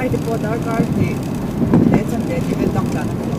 Ai te pawh darkar hnih leh chanve tih vel bak tlan a ni lo.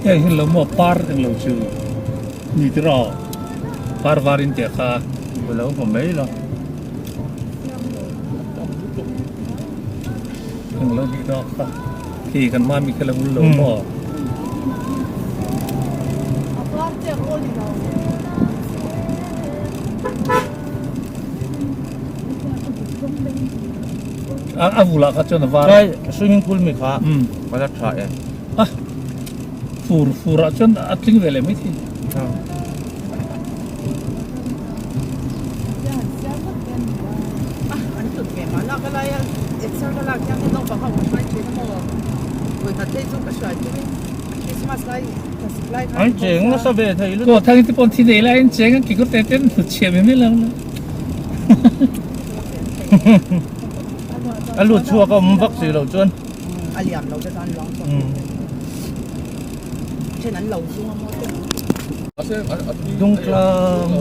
Heng hi lo maw par englo chu ni tiraw par var in teh kha lo hmu mai lo. Englo nih dawn kha khi kan mami kha lo lo maw. A vulah kha chuan a var. Lai swimming pool mi kha ka la tha e. A fur fur ah chuan a tling ve leh mai thei. An tut ve mah lak a lai a exer ka lak hian naupang ho ka hruai thin a maw vawikhat phei chu ka hruai tum in Christmas lai thlasik lai khan An cheng nasa ve thei lutuk. Aw thang te pawh an thi nei lai an cheng a kekawr te ten hnut chhiah mai mai lo la. A lut chhuak a awm vak si loh chuan. A liam lo te chuan luang chhuak then an lo zung a maw te. Dungtlang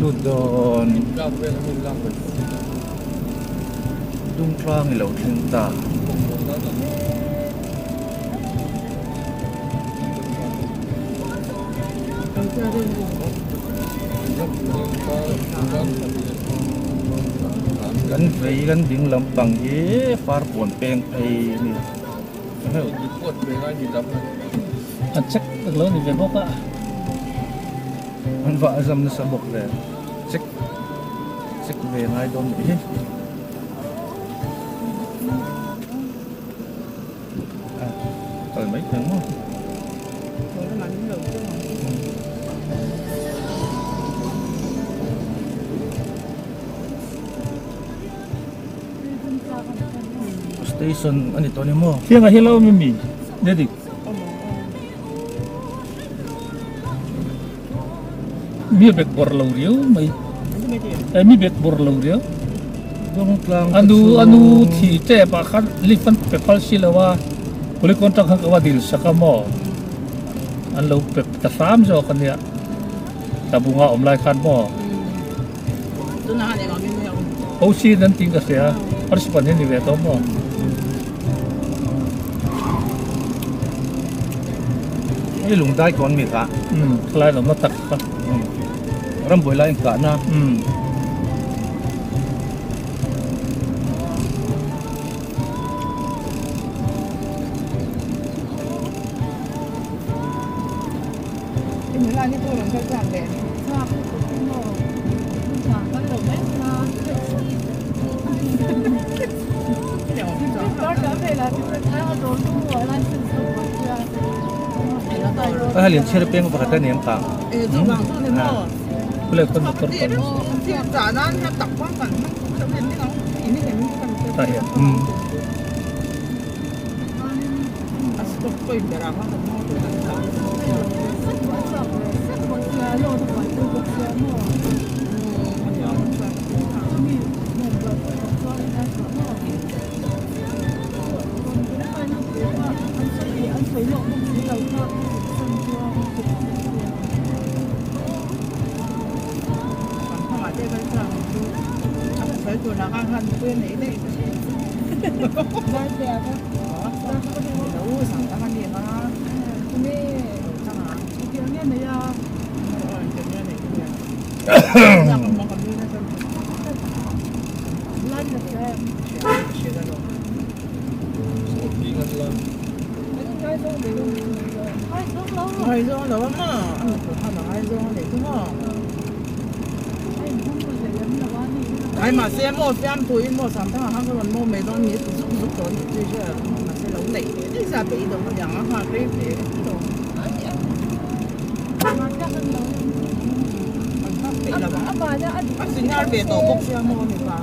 lut dawn Dungtlang i lo thleng ta. Kan vei kan ding lampang hi Farkawn peng phei a ni. A check tak lo ni ve bawk a. An vah a zam nasa bawk ve. Check check ve ngai dawn nih hi. A kal mai thei ang maw. Station a ni tawh a ni maw? Thianga hi lo mi mi ne dik. Mi bek bawr lo riau mai. E mi bek bawr lo riau. Anu anu thi tep ah khan lift an pe phal si lo a police contract khan ka va dil sak a maw an lo pe ta hram zawk a nia tlabunga awm lai khan maw. OC nan ting ka hria participant hi ni ve tawh maw. Hei lungdai kawn mi kha. Khalai lo na tak kha. Rambuai lai in kah na. A lian chher peng pakhat a ni ang kah. A senior ve tawh bawk sia maw mipa.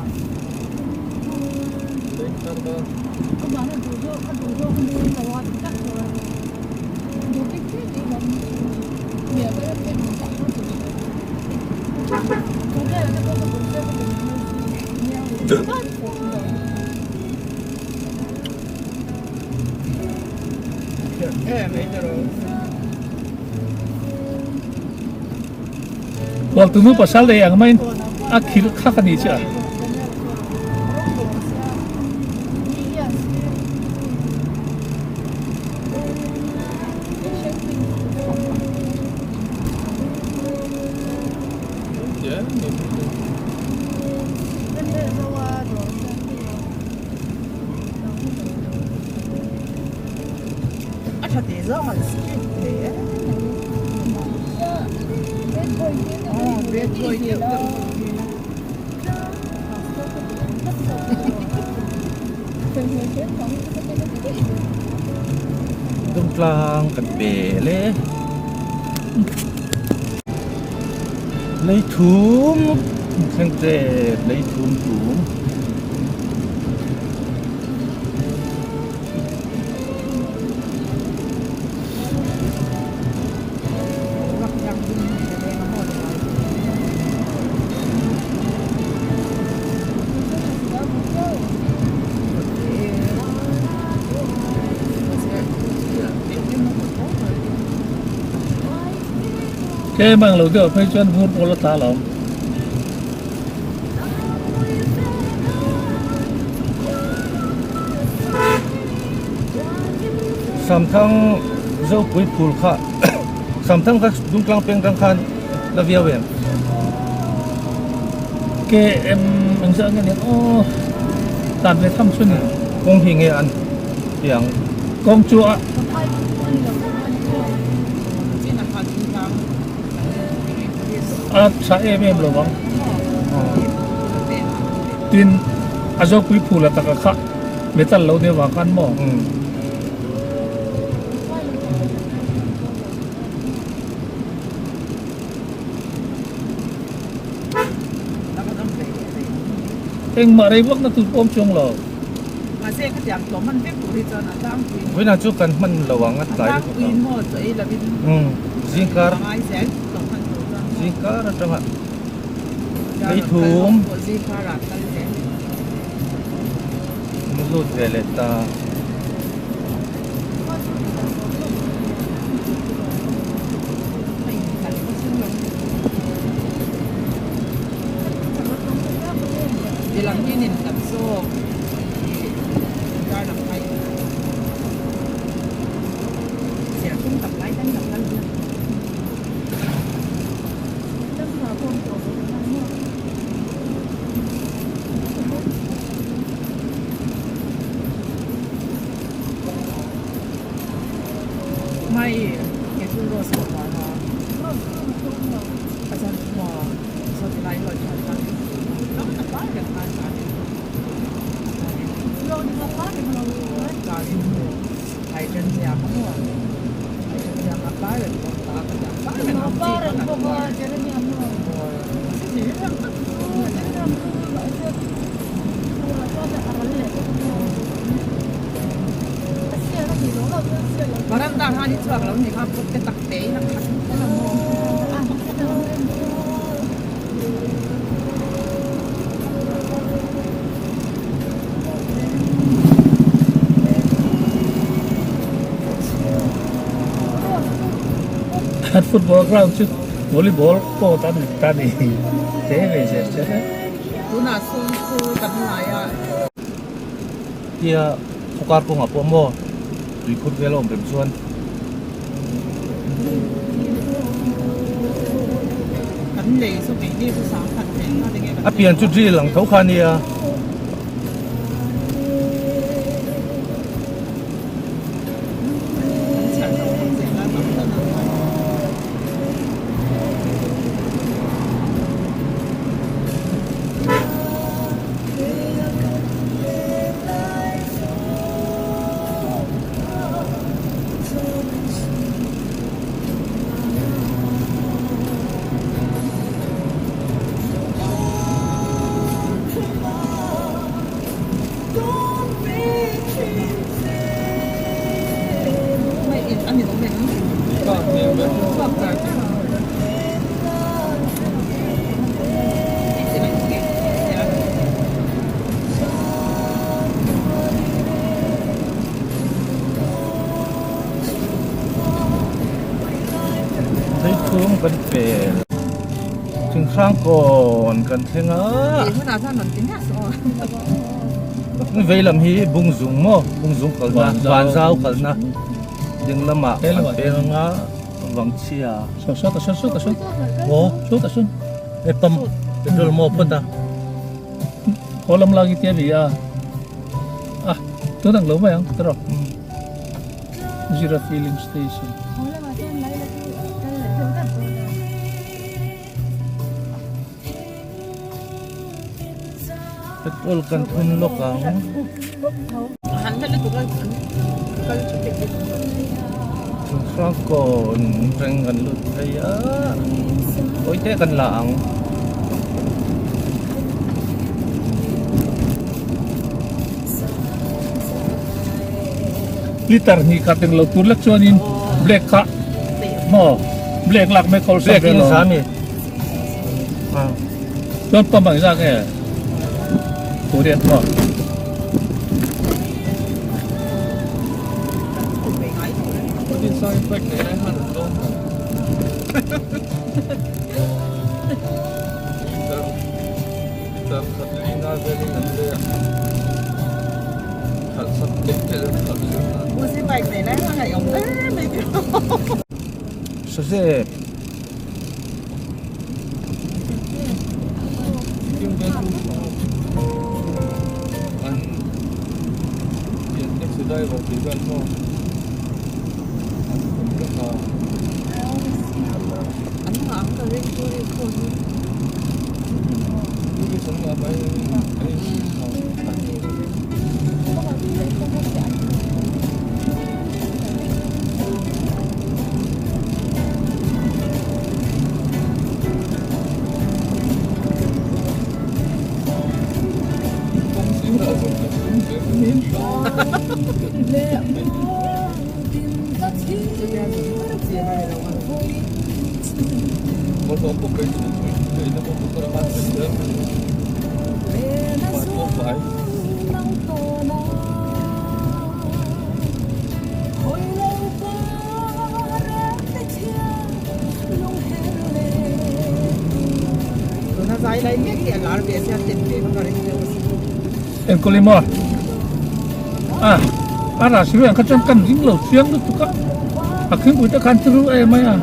Khualtunu pasal nei ang maiin a khil khak a ni chiah. A tha tih zawng an street thei e. Aw bad boy deuh deuh ho hi. Dungtlang kan pel e. Leithum thleng tep leithum tum. Tlem ang lo deuh phei chuan vur pawl a tla lo. Samthang Zopui phul kha Samthang kha Dungtlang peng tang khan la viau em? KM engzah nge nia aw tan ve tham chu ni. Kawng hi nge an tiang? Kawng chu a. A tha em em lo vang. Tin a Zopui phul a taka kha metal lo deuh vang khan maw? Engmah rei vak na tur pawh awm chuang lo. Vawiinah chu kan hman lo ang a tlai lutuk ang. Zingkar zingkar atanga leithum lut ve leh ta. Football ground chu volleyball court a ni ta ni te ve zel che. Tunah sawn chu kan ngai a. Tia khawkar kawngah pawh maw tuikhur vel a awm rem chuan. A pian chu drill ang tho kha a nia. Chhung kan pel Thinghrang kawn kan thleng a. Vei lam hi Bungzung maw Bungzung kalna Vanzau kalna ding lamah an peng anga Vangchhia. Saw saw ta sawn saw ta sawn maw saw ta sawn e pump petrol maw phawt a. Haw lam lak i tia ni a a tun ang lo mai ang tawrh Zira filling station. Petrol kan thun lawk ang. Hrangkawn reng kan lut phei a awite kan la ang. Liter hnih khat englo tur lek chuanin black kha maw black lak mai khawl Black in za mi. Chuan pump ang zak nge Korean maw. Sazep. Enkawl i maw? A, a rah si ruang kha chuan kan ring lo chiang lutuk a, a khingpui te khan chu ru em mai a.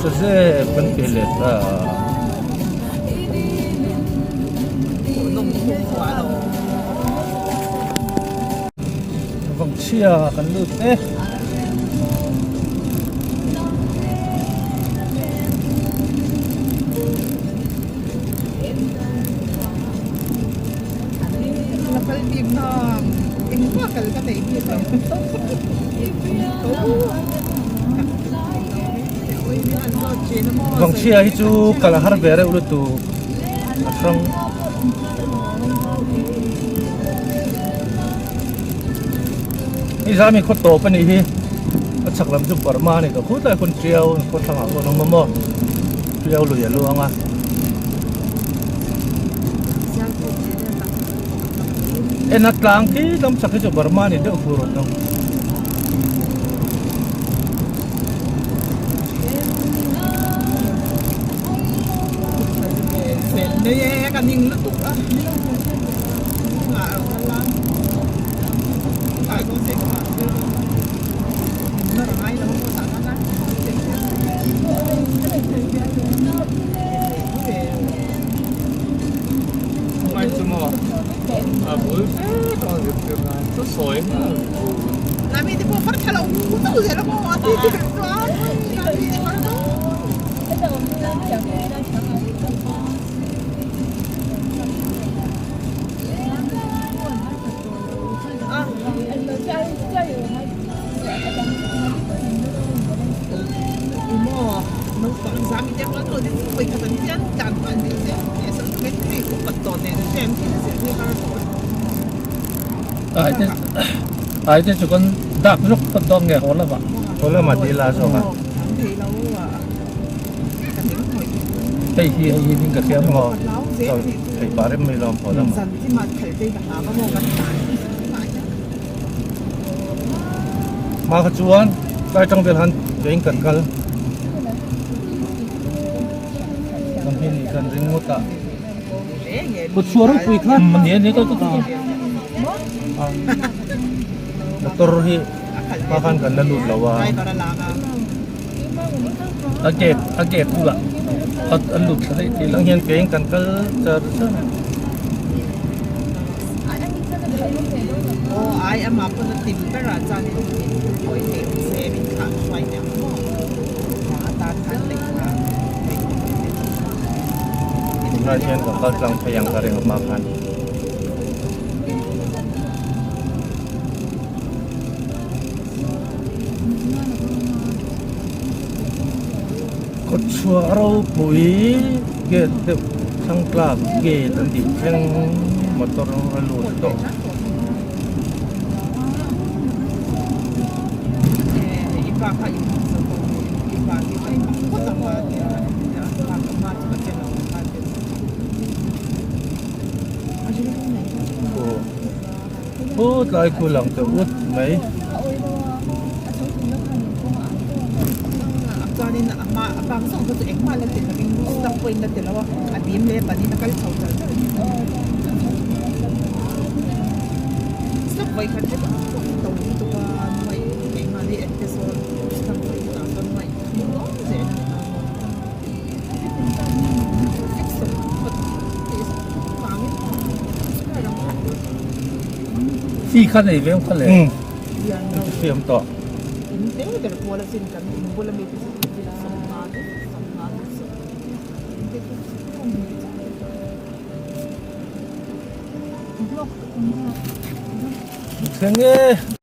Sazep kan ti let a. Vangchhia kan lut e. Vangchhia hi chu kal a har ve reuh lutuk a hrang. Hei zami khaw tawp a nih hi a chhak lam chu Burma a ni tawh khutlai khawn Tiau khaw thlangah pawh an awm a maw Tiau lui a luang a. En a tlang khi lam chak hi chu Burma a ni deuh fur awm lo. Ai te chu kan dak zawk phawt dawn nge haw lamah? Haw lamah dil a zawk a. Hei hi hei hi ding ka hria maw? Thei pah rem mai lawm haw lamah. Hma kha chuan tlai tang vel han veng kan kal. Kan hi ni kan ring ngawt a. Kut chhuah ropui kha. Ni ni to to to. Motor hi hma khan kan la lut lo a. A gate a gate bulah an lut thla daih thei lo. Tang hian keng kan kal char char. Tunlai hian ka kal tlang phei ang ka ring hma khan. Kawtchhuah ropui gate deuh thlang tlak gate an tih thleng motor a lut tawh. Aw tlai khu lang ta ut mai. Chi kha nei ve kha le. Um siam tawh. Thleng e.